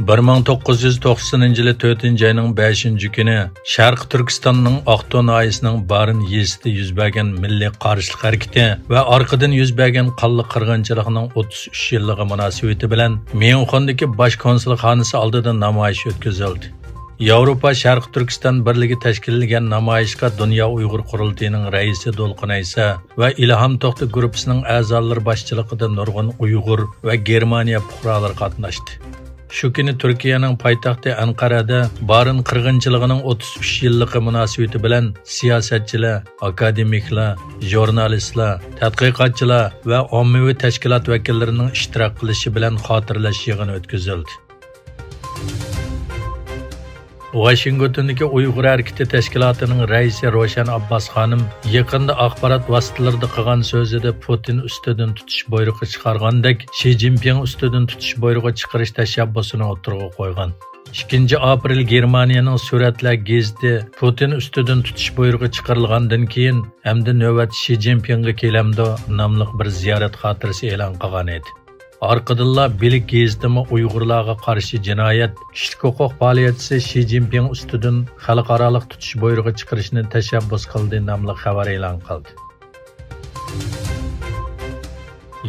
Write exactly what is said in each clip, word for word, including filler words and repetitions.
بىر مىڭ توققۇز يۈز توقسىنىنچى يىلى تۆتىنچى ئاينىڭ بەشىنچى كۈنى شەرقىي تۈركىستاننىڭ ئاقتۇ ناھىيەسىنىڭ بارىن يېزىسىدا يۈز بەرگەن مىللىي قارشىلىق ھەرىكىتى ۋە ئارقىدىن يۈز بەرگەن قانلىق قىرغىنچىلىقنىڭ ئوتتۇز ئۈچ يىللىقى مۇناسىۋىتى بىلەن ميۇنخېندىكى باش كونسۇلخانىسى ئالدىدا نامايىش ئۆتكۈزۈلدى. ياۋروپا شەرقىي تۈركىستان بىرلىكى تەشكىللىگەن نامايىشقا دۇنيا ئۇيغۇر قۇرۇلتىيىنىڭ رەئىسى دولقۇن ئەيسا ۋە ئىلھام توختى گۇرۇپپىسىنىڭ ئەزالىرى باشچىلىقىدا نۇرغۇن ئۇيغۇر ۋە گېرمانىيە پۇقرالىرى قاتناشتى. شۇ كۈنى تۈركىيەنىڭ پايتەختى ئەنقەرەدە بارىن قىرغىنچىلىقىنىڭ ئوتتۇز ئۈچ يىللىقى مۇناسىۋىتى بىلەن سىياسەتچىلەر، ئاكادېمىكلار، ژۇرنالىستلار، تەتقىقاتچىلار ۋە ئاممىۋى تەشكىلات ۋەكىللىرىنىڭ ئىشتىراك قىلىشى بىلەن خاتىرىلەش يىغىنى ئۆتكۈزۈلدى. ۋاشىنگتوندىكى ئۇيغۇر ھەرىكىتى تەشكىلاتىنىڭ رەئىسى روشەن ئابباس خانىم يېقىندا ئاخبارات ۋاسىتىلىرىدا قىلغان سۆزىدە پۇتىن ئۈستىدىن تۇتۇش بۇيرۇقى چىقارغاندەك، شى جىنپىڭ ئۈستىدىن تۇتۇش بۇيرۇقى چىقىرىش تەشەببۇسىنى ئوتتۇرىغا قويغان. ئىككىنچى ئاپرېل گېرمانىيەنىڭ سۈرەتلەر گېزىتى پۇتىن ئۈستىدىن تۇتۇش بۇيرۇقى چىقىرىلغاندىن كېيىن، ئەمدى نۆۋەت شى جىنپىڭغا كېلەمدۇ ناملىق بىر زىيارەت خاتىرىسى ئېلان قىلغان ئىدى. ئارقىدىنلا بىلىك گېزىتىمۇ ئۇيغۇرلارغا قارشى جىنايەت، كىشىلىك ھوقۇق پائالىيەتچىسى شى جىنپىڭ ئۈستىدىن خەلقئارالىق تۇتۇش بۇيرۇقى چىقىرىشنى تەشەببۇس قىلدى ناملىق خەۋەر ئېلان قىلدى.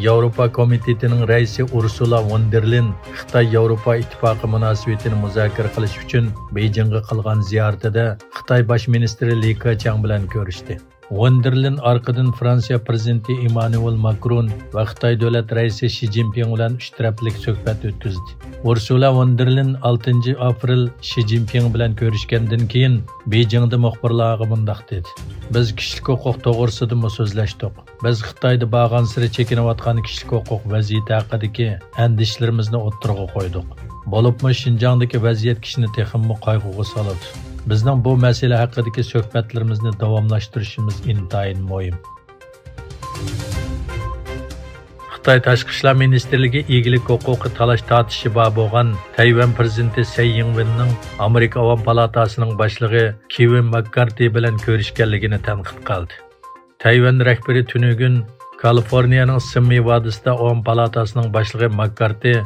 ياۋروپا كومىتېتىنىڭ رەئىسى ئۇرسۇلا ۋون دېر لېين خىتاي ياۋروپا ئىتتىپاقى مۇناسىۋىتىنى مۇزاكىرە قىلىش ئۈچۈن بېيجىڭغا قىلغان زىيارىتىدە خىتاي باش مىنىستىرى لى كېچياڭ بىلەن كۆرۈشتى. ۋون دېر لېين ئارقىدىن فرانسىيە پىرېزىدېنتى ئېممانۇئېل ماكرون ۋە خىتاي دۆلەت رەئىسى شى جىنپىڭ بىلەن ئۈچ تەرەپلىك سۆھبەت ئۆتكۈزدى. ئۇرسۇلا ۋون دېر لېين ئالتىنچى ئاپرېل شى جىنپىڭ بىلەن كۆرۈشكەندىن كېيىن، بېيجىڭدا مۇخبىرلارغا مۇنداق دېدى: «بىز كىشىلىك ھوقۇق توغرىسىدىمۇ سۆزلەشتۇق. بىز خىتايدا بارغانسېرى چېكىنىۋاتقان كىشىلىك ھوقۇق ۋەزىيىتى ھەققىدىكى ئەندىشىلىرىمىزنى ئوتتۇرىغا قويدۇق. بولۇپمۇ شىنجاڭدىكى ۋەزىيەت كىشىنى تېخىمۇ قايغۇغا سالىدۇ. بىزنىڭ بۇ مەسىلە ھەققىدىكى سۆھبەتلىرىمىزنى داۋاملاشتۇرۇشىمىز ئىنتايىن مۇھىم.» خىتاي تاشقى ئىشلار مىنىستىرلىكى ئىگىلىك ھوقۇقى تالاش-تارتىشى بار بولغان تەيۋەن پىرېزىدېنتى سەي يىڭۋېننىڭ ئامېرىكا ئاۋام پالاتاسىنىڭ باشلىقى كېۋىن ماككارتى بىلەن كۆرۈشكەنلىكىنى تەنقىد قىلدى. تەيۋەن رەھبىرى تۈنۈگۈن كالىفورنىيەنىڭ سېممى ۋادىسىدا ئاۋام پالاتاسىنىڭ باشلىقى ماككارتى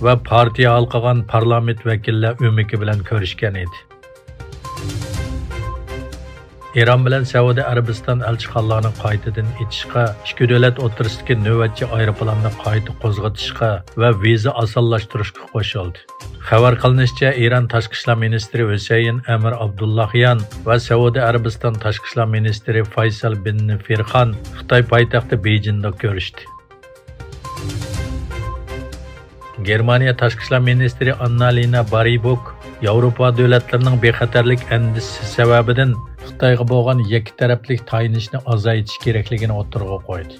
ۋە پارتىيە ھالقىغان پارلامېنت ۋەكىللەر ئۆمىكى بىلەن كۆرۈشكەن ئىدى. ئىران بىلەن سەئۇدى ئەرەبىستان ئەلچىخانىلارنى قايتىدىن ئېچىشقا ئىككى دۆلەت ئوتتۇرىسىدىكى نۆۋەتچى ئايروپىلاننى قايتا قوزغىتىشقا ۋە ۋىزا ئاسانلاشتۇرۇشقا قوشۇلدى. خەۋەر قىلىنىشىچە، ئىران تاشقى ئىشلار مىنىستىرى ھۈسەيىن ئەمىر ئابدۇللاھيان ۋە سەئۇدى ئەرەبىستان تاشقى ئىشلار مىنىستىرى فايسال بىن فىرخان خىتاي پايتەختى بېيجىڭدا كۆرۈشتى. گېرمانىيە تاشقى ئىشلار مىنىستىرى ئاننالىنا بارىبوك ياۋروپا دۆلەتلىرىنىڭ بىخەتەرلىك ئەندىشىسى سەۋەبىدىن خىتايغا بولغان يەككە تەرەپلىك تايىنىشنى ئازايتىش كېرەكلىكىنى ئوتتۇرىغا قويدى.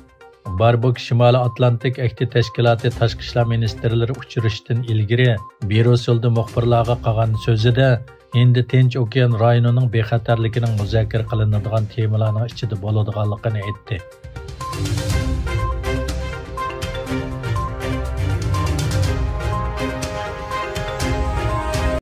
باربوك شىمالىي ئاتلانتىك ئەھدى تەشكىلاتى تاشقى ئىشلار مىنىستىرلىرى ئۇچرىشىشتىن ئىلگىرى بريۇسسېلدا مۇخبىرلارغا قىلغان سۆزىدە، ھىندى تىنچ ئوكيان رايونىنىڭ بىخەتەرلىكىنىڭ مۇزاكىرە قىلىنىدىغان تېمىلارنىڭ ئىچىدە بولىدىغانلىقىنى ئېيتتى.